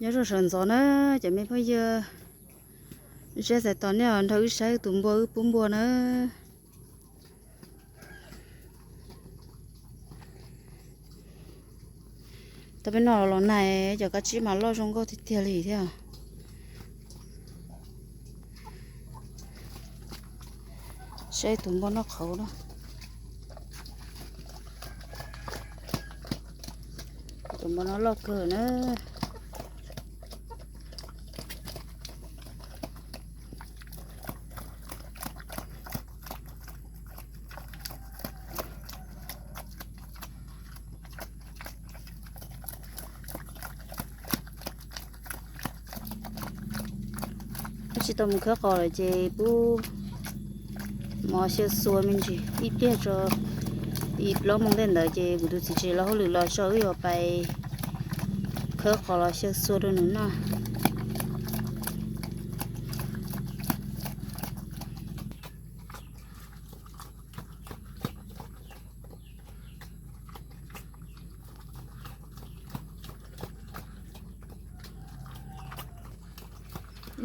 Nyob zoo sawv ntxov na, cov me phooj ywg, seb txais tos nej los nrog wb saib tus npua wb pub npua na. Tau peb noj los nag, cov kab tsib mas loj zoo nkauj tiag tiag li thiab. Saib tus npua noj qhauv na. Tus npua no loj kawg na. Wb tsis tau mus khawb qos lawm ces pub mov xyaw xua me ntsis ib pliag tso, ib plaub moos tej ntawd ces kuv tus txiv tsev los hauj lwm los tso wb yuav pais khawb qos los xyaw xua rau nws noj.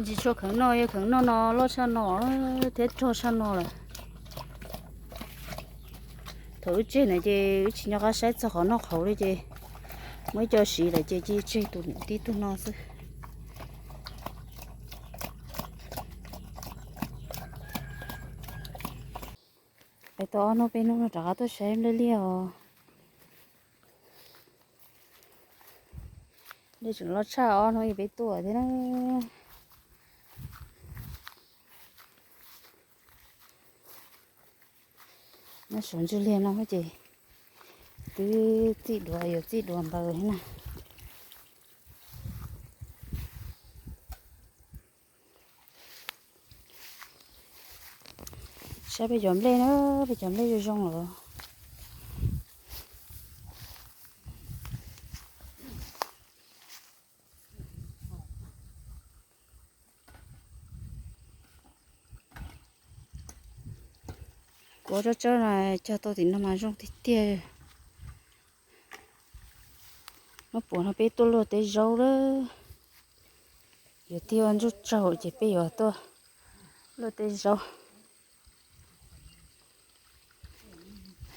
Tsis tshua kheev noj, yog kheev noj no loj tshaj no thiab rog tshaj no lawm. Thaum wb tseg ntawd ces wb tsis nco qab saib txog qhov noj qhauv li ces muab ib co siv lawm ces cia tseg tus tib tug no xwb. Pais tau ob hnub peb hnub no rov qab tuaj saib nplej liaj os. Nplej tseem loj tshaj ob hnub peb tuaj thiab na. Nyob saum ntsis liaj no ces twb txij duav yuav txij duav npaws thiab na. Saib peb cov nplej na, peb cov nplej zoo zoo lawm. Kuv tsob tsawb no cog tau tim no mas zoo tiag tiag. Hnub puav no peb tuaj luaj teb zaub lawm. Yuav tig ua ntsuj tsaug ces peb yuav tuaj luaj teb zaub.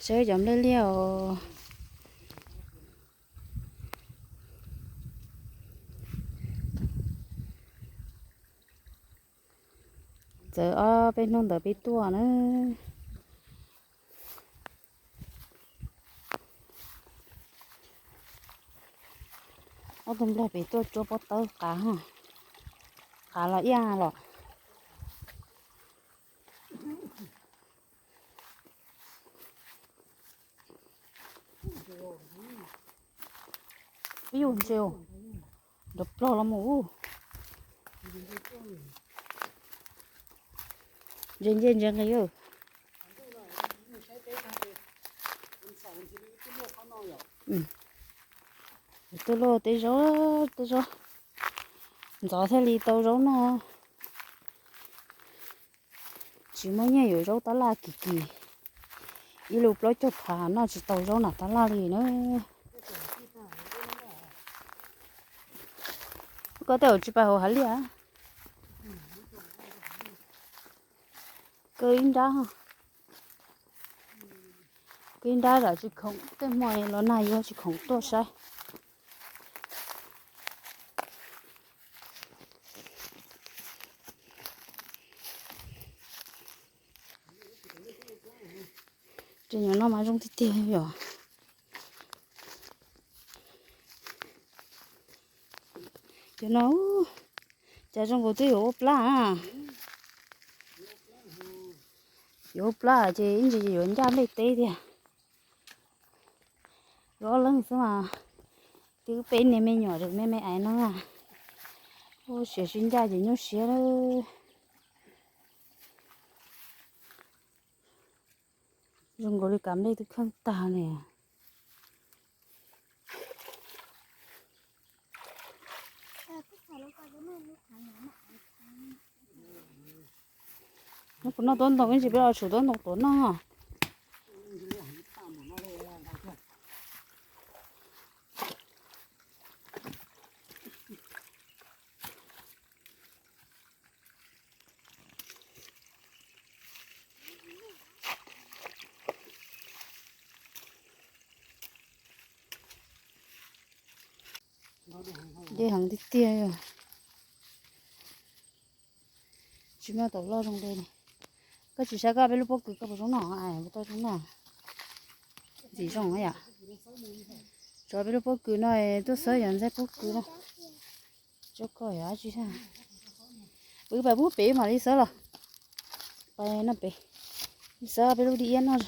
Saib cov nplej liaj os. Txawm ob peb hnub ntawd peb tuaj na. Ob tug nplaig pem tuaj tsuab pob tawb qav, qav los iaj los. Ib yus ntse, nrov plog los mus ub. Ntse ntse ntse nqis. Tuaj luaj teb zaub, teb zaub ntxov thiaj li tau zaub noj. Tsis muaj nyiaj yuav zaub tab laj kim kim, ib lub plaub caug phav noj tsis tau zaub nram tab laj li na. Koj tej zaum tsis pais hauv hav liaj. Koj ib nrab, koj ib nrab zam tsis khoom, tej hmo los nag yuav tsis khoom tuaj saib. Ces nyob no mas zoo tiag tiag yom. Cov no, cas zoo nkaus twb yuav ua plab. Yuav ua plab ces ib ntsis yuav ncaj nplej teb tiag. Yuav ob leeg xwb mas, twb peb niag me nyuam me me aiv no na. Ua siav sib ncaj ces nyuaj siab lawm. Zoo nkaus li kav nplej twb kheej tag li. Nub puas noj tob ntoo ib ntsis peb los tshum tob ntoo tuav noj. Deb heev tiag tiag. Tsis muaj tau loj zoo li. Koj tsis saib koj peb lub pob kws koj puas zoo noj, tau zoo noj. Ntxim zoo yom. Tso peb lub pob kws no, tuaj xawb cov ntxaib pob kws no. Tso koj yog dab tsi. Wb pais pub pem mam li xawb los. Pais no pem, xawb peb lub dib iab noj.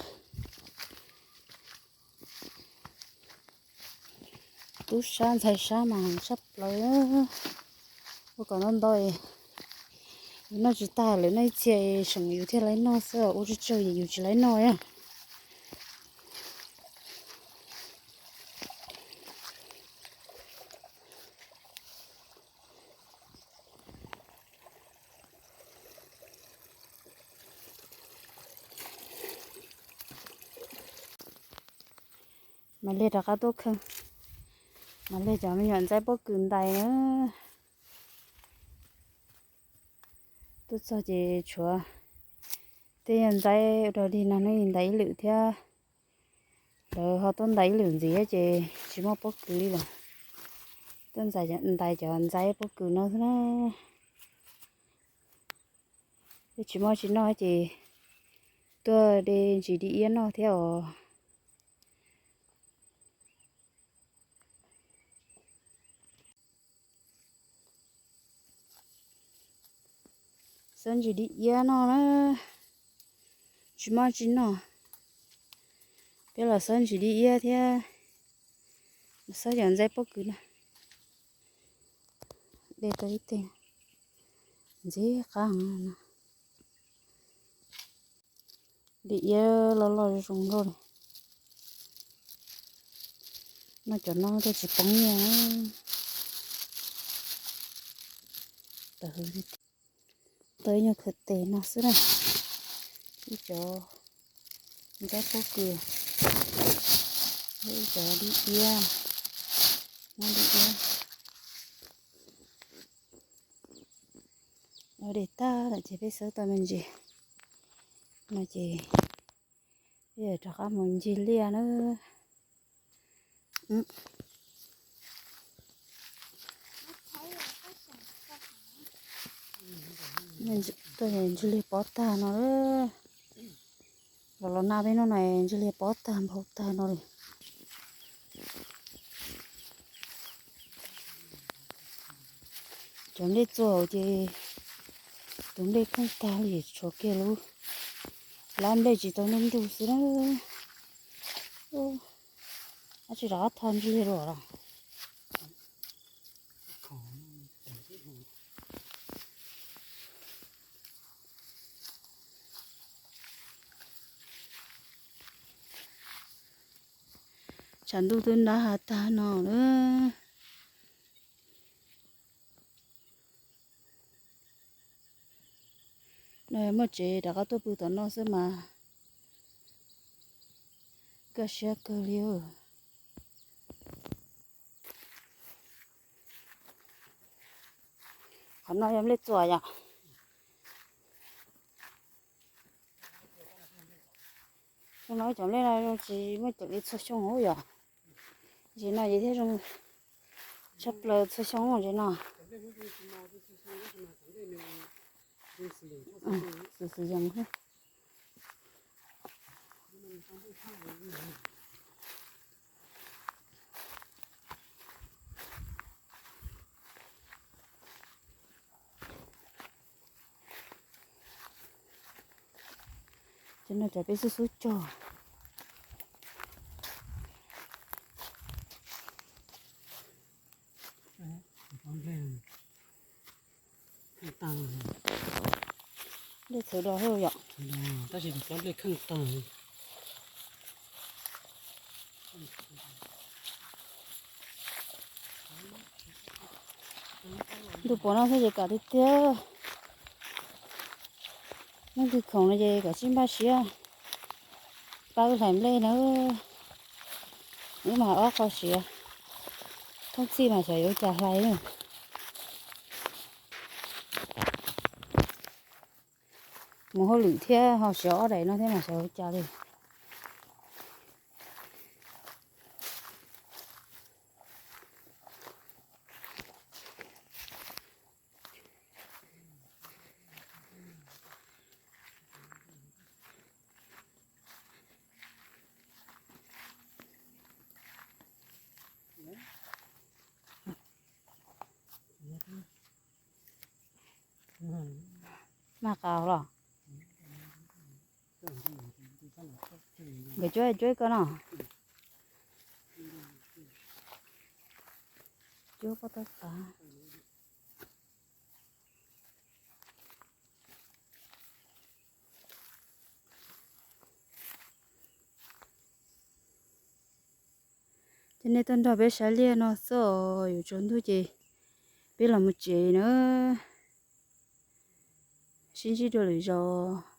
Tub sab ntxhais sab mas heev tshaj plaws. Ua kom ntau ntau, yus noj tsis tag lawv noj ib txhia seem yus thiaj li noj xwb, ua tsawg tsawg yus tsis li noj. Mam li rov qab tuaj kheej, mam li cov me nyuam ntxaib pob kws ntais na. Tuaj txog ces tshuav tej yog ntxaib ua rau dig no ne, ntais ib lwm thiab. Lawv ho tuaj ntais ib lwm ntxiv ces tsis muaj pob kws li lawm. Tuaj ntais cov ntxaib pob kws no xwb na. Tsis muaj tsis noj ces tuaj de ntsis dib iab noj thiab os. Xawb ntsis dib iab noj na, tsis muaj tsis noj. Peb los xawb ntsis dib iab thiab, xawb cov ntxaib pob kws na. De tau ib teg ntxim qab heev no. Dib iab loj loj zoo nkauj li. Noj cov no thiaj tsis poob nyiaj. Tau ib nyuag khaws tes no xwb na. Ib cov ntxaib pob kws, ib cov dib iab, muab dib iab. Ua de tag lawm ces peb xawb tau me ntsis no ces peb rov qab mus ncig liaj na. Tuaj ntsis liaj pob tag no. Los los naj peb hnub no ntsis liaj pob tag nphau tag no li. Cov nplej txua hauv ces tus nplej kheej tag li, tshuav kiag lub lab nplej tsis tau nruj nruj xwb na. Dab tsi rov qab tho ntsis liaj dua los. Tshav ntuj twb ntab hav tag no na. No yog muaj tsev rov qab tuaj pw tom no xwb mas kaj siab kawg li. Qhov no yog nplej txua yom. Xyoo no cov nplej no tsis muaj cov li txhua xyoo ub yom. Ntsis no ces thiaj zoo tshaj plaws txhua xyoo ntsis no. Xwm xwm yees thiab. Ces no cov peb xub xub cog. Nplej txhawv do thiab yom. Tab sis tus cov nplej kheej tag. Ntuj pom no thiab ces kam tiag tiag. Leej twg khoom no ces kom sib npaj siab pab wb hlais nplej na. Wb mas ob qho siav, thoob txhij mas xyov yuav ua cas hlais. Mus hauj lwm thiab ho siav ob daim no thiab mas xyov ua cas li. Qas los. Nkawd cuab cuab koj no. Cuab koj tab qas. Ces nej tuaj nrog peb saib liaj no xwb, yuav tsaus ntuj ces peb los mus tsev na. Sib ntsib dua lwm zaus.